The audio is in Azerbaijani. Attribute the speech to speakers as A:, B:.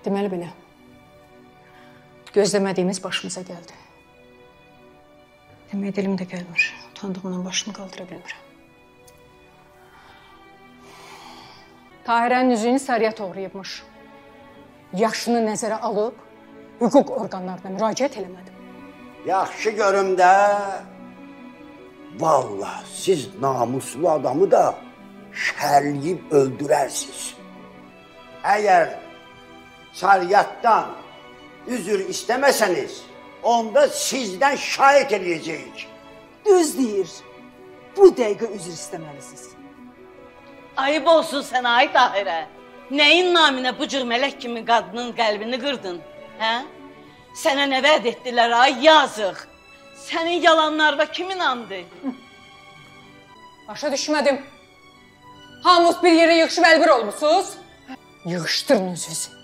A: Deməli belə. Gözləmədiyimiz başımıza gəldi. Demək dilim də gəlmir. Utandığımdan başımı qaldıra bilmirəm. Tahirənin üzüyünü Sariyyət oğrayıbmış. Yaşını nəzərə alıb, hüquq orqanlarına müraciət eləmədim.
B: Yaxşı görüm də. Vallahi siz namuslu adamı da şərliyib öldürərsiniz. Əgər Sariyyətdən üzr istəməsəniz, onda sizdən şikayət eləyəcəyik.
C: Düz deyir. Bu dəqiqə üzr istəməlisiniz.
D: Ayıb olsun sənə, ay Tahirə. Nəyin naminə bu cür mələk kimi qadının qəlbini qırdın? Hə? Sənə nə vəd etdilər, ay yazıq. Sənin yalanlarına kim inandı?
A: Başa düşmədim. Hamınız bir yerə yığışıb əlbir olmusunuz. Yığışdırın özünüzü.